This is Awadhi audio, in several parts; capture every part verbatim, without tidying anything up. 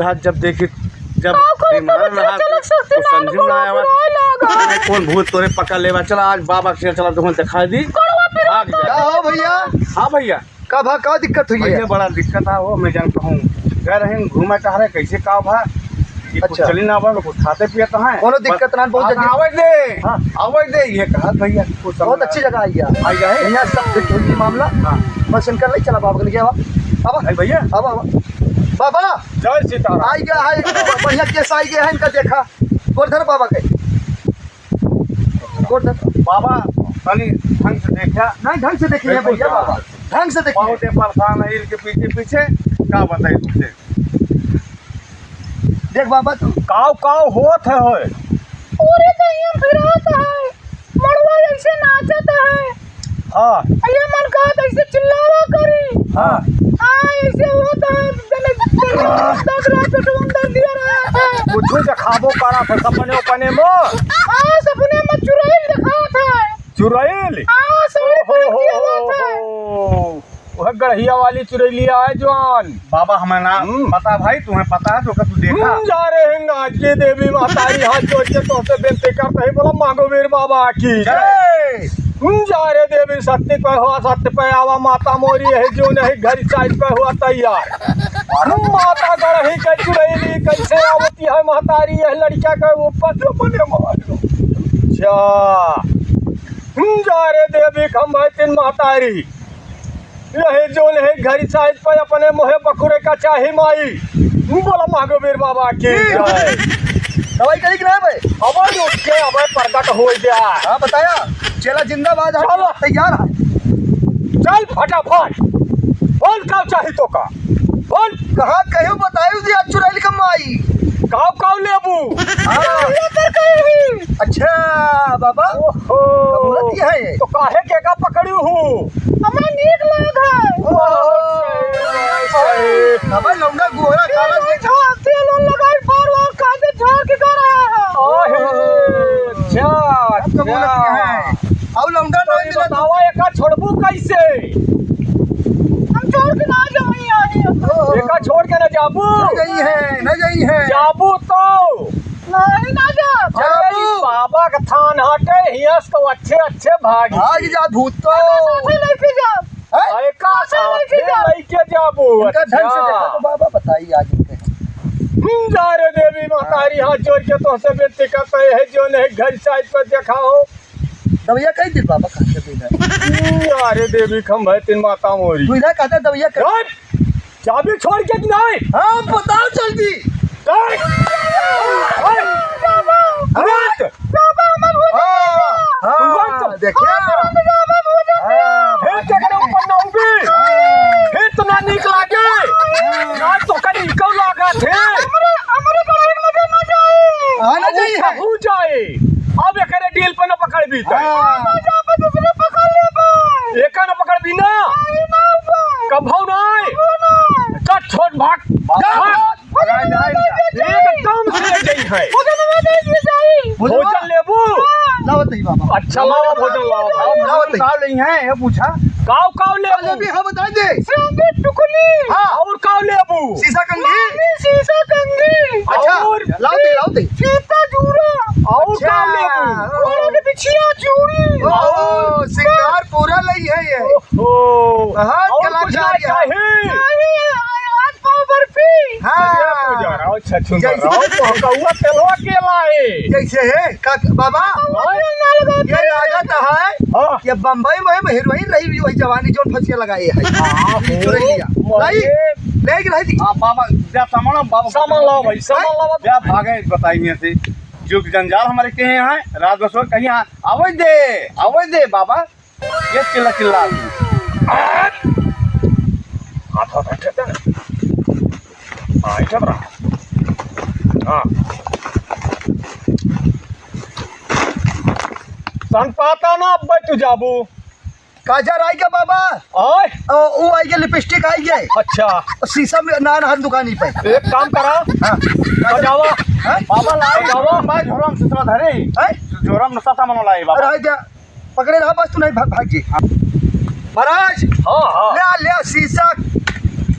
रात जब देखी, जब का करी, बीमार तब रहा, चलक सकती तो ना, समझ में ना आवा। बुरा लगा। अरे, कौन भूत तोरे पकड़ लेवा? चला, आज बाबा के चला, तुमको दिखाई दी। कड़वा पे भाग जा। का हो भैया? हाँ भैया। का भा, का दिक्कत हुई है? भैया, बड़ा दिक्कत है, वो मैं जान कहूँ। गए रहे घूमे टहरे, कैसे का भा? ये कुछ अच्छा। चली ना बा, कुछ खाते पिए तो हैं। कोनो दिक्कत ना, बहुत हाँ, जल्दी। आवे दे। हाँ, आवे दे, ये कहा भैया, कुछ बहुत समझ अच्छी जगह आई है। आई है। यहाँ सब फिट हुई मामला। हाँ। बस इनका ले चला बाबा के लिए, आवा। आवा। अरे भैया। आवा, आवा। बाबा। जय सीताराम। आई गया है, बढ़िया केस आई गया है इनका, देखा। गोर धर बाबा के। गोर धर। बाबा, तनी ढंग से देखा। नहीं, ढंग से देखिए बिल्कुल भैया, बाबा। ढंग से देखिए। बहुत ही परेशान है इनके पीछे पीछे। का बताई तुमसे? देख बाबा तू। काव काव होत है होय? पूरे कहिया फिरात है। मड़वा ऐसे नाचत है। हाँ। अरे मन का ऐसे चिल्लावा करी। हाँ। हाँ, ऐसे होत है, जने, जने, दस रात को अंदर दिया रहा है। कुछ देखाबो करा था सपने उपने में। हाँ, सपने में चुड़ैल देखात है। चुड़ैल? हाँ, सपने ओहो, में हो, दिया हो, बात है। हो। वह गढ़िया वाली चुड़ैलिया है जवान। बाबा, हमें ना हम्म। पता भाई, तुम्हें पता है तो का तू देखा? हम्म, जा रहे हैं आज की देवी महतारी, हाथ जोड़ के तोहसे बेनती करत ही, बोला मांगो वीर बाबा की जय। हम्म, जा रे देवी शक्ति पे हुआ, सत्य पे आवा, माता मोरी है जो नहीं घर साइड पे हुआ तैयार। हम्म, माता गढ़ी के चुड़ैली कैसे आवती है महतारी, यह लड़का के ऊपर जो बने मारो। अच्छा। हम्म, जा रे देवी खम्भे तीन महतारी। यही जोन है घरी साइज पे अपने मुहे बकुरे का चाही माई। बोला महावीर बाबा की जय। दवाई करी कि ना बे? अब रुक के अब प्रगट हो गया। हाँ, बताया। चेला जिंदाबाद है, चलो। तैयार है। चल फटाफट। बोल का चाही तो का? बोल। कहाँ कहीं बतायु दिया चुड़ैल का माई। काव काव लेबू? हाँ। ये कर कहीं। अच्छा बाबा। ओहो। कबूलत ये है। तो काहे के का पकड़ियो हूँ? हमें नीक लाग है। ओहो। अबे लौंडा गोरा काला देख। झांक के लोन लगाई, बार बार कांदे झाड़ के गा रहा है। ओहे, अच्छा, अब कबूलत ये है। अच्छा। अब लौंडा तो नहीं ये मिला। बतावा, एका छोड़बू कैसे? हम छोड़ के ना जाई यार। ओहो। एका छोड़ के ना जाबू? नहीं जाई है, नहीं जाई है। जाबू तो। नहीं, ना जा। अरे, बाबू। बाबा का थान हटे, हियस तो अच्छे, अच्छे भागी। भाग जा, भूत तो। हमें साथे लेके जा। हैं? अरे, का साथे साथे लेके जा। लेके जाबू? इनका ढंग से अच्छा। देखा तो बाबा बताई आज इनके। हम्म, जा रे देवी महतारी, हाथ जोड़ के तोहसे बेनती करते हैं, जो नहीं घर साइड पर देखाओ। दवैया कई दिन बाबा कहाँ से देना है? हम्म, अरे देवी खम्भे तीन माता मोरी। तू इधर कहता दवैया कर। हट! चाबी छोड़ के कि नहीं? हाँ, बताओ जल्दी। नहीं। बाबा, अरे! बाबा, हमार हो हाँ, हाँ, तुरंत। देखिए। हाँ, तुरंत बाबा, हो जाते हैं। हाँ, फिर क्या करें, ऊपर ना उबी। हाँ। फिर तो ना नीक लागे। हाँ। ना तो कहीं इनको लागा थे। हमारे, हमारे बड़े मजे ना जाए। हाँ, ना जाइए। कहूँ जाए। अब एकरे डील पे न पकड़बी त। हाँ। ना जाबे, दूसरे पकड़ लेबे। एका न पकड़बी ना। नहीं, ना जाए। कभौ नाय। कभौ नाय। का छोट भाग। जा, भाग। भगाए जाए। एकदम से ले जाई है। भोजन में दे दिए जाई। भोजन लेबू? हाँ। लावत ही बाबा। अच्छा, लावा भोजन, लावा। लावत ही। का लेई है, ये पूछा। काव, काव लेबू? अरे भी हम बता दे। चांदी टुकनी। हाँ। और काव लेबू? शीशा कंघी। रानी शीशा कंघी। अच्छा, और? लाओ दे, लाओ दे। सीता जूरा। और अच्छा। काव लेबू? और बिछिया चूड़ी। ओहो, सिंगार पूरा लई है ये। ओहो। हाँ, और कुछ कलाकार ना यहाँ। चाही? नहीं, आज पाव बर्फी। हाँ। अरे, पूजा रहा हो, छछूंदर जैसे रहा हो, तो कौआ तेलवा के लाए। जैसे है, का, बाबा, हाँ? ये लागत है हाँ। कि बम्बई में हम हीरोइन रही हुई, वही जवानी जोन फंसिया लगाए है। हाँ, ये चुरैलिया। हाँ, लाई, ये ले के रही थी। हाँ, बाबा, जा सामान लाओ, बाबा। सामान लाओ भाई, सामान लाओ। जा भागे, बताइए से। जो जंजाल हमारे के हैं, रात बस कहीं आ-, आवे दे, आवे दे, बाबा। ये चिल्ला चिल्ला। हाथ, हाथ, हाथ, हाथ। हाँ, ये क्या बना? हाँ। सन पाता ना, अब तू जाबू। काजर आई के बाबा? आय? ओ, ऊ आई के, लिपस्टिक आई के। अच्छा। शीशा में ना, ना, दुकानी पे। एक काम करा। हाँ। बजावा। हाँ? बाबा लाई, बजावा। झोरम बा, झोरम से थोड़ा धरे। हैं? झोरम में सब सामान लाई बाबा। अरे, आय जा। पकड़े रहा बस, तू नहीं भाग, भाग जी। महाराज, हाँ, हाँ। ले, ले, शीशा,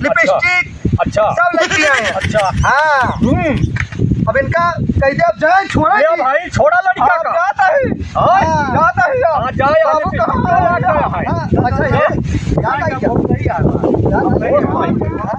लिपस्टिक, अच्छा। सब लेके आए हैं। अच्छा। हाँ। हम्म। अब इनका कह दे, अब जाए, छोड़ा ये कि? भाई, छोड़ा लड़का हाँ, का। जाता ही। हाँ? हाँ। जाता ही अब। हाँ, जाए, बाबू आगे कहाँ पीछे। हाँ, हाँ, अच्छा, ये हाँ। जाता ही क्या? जाता ही।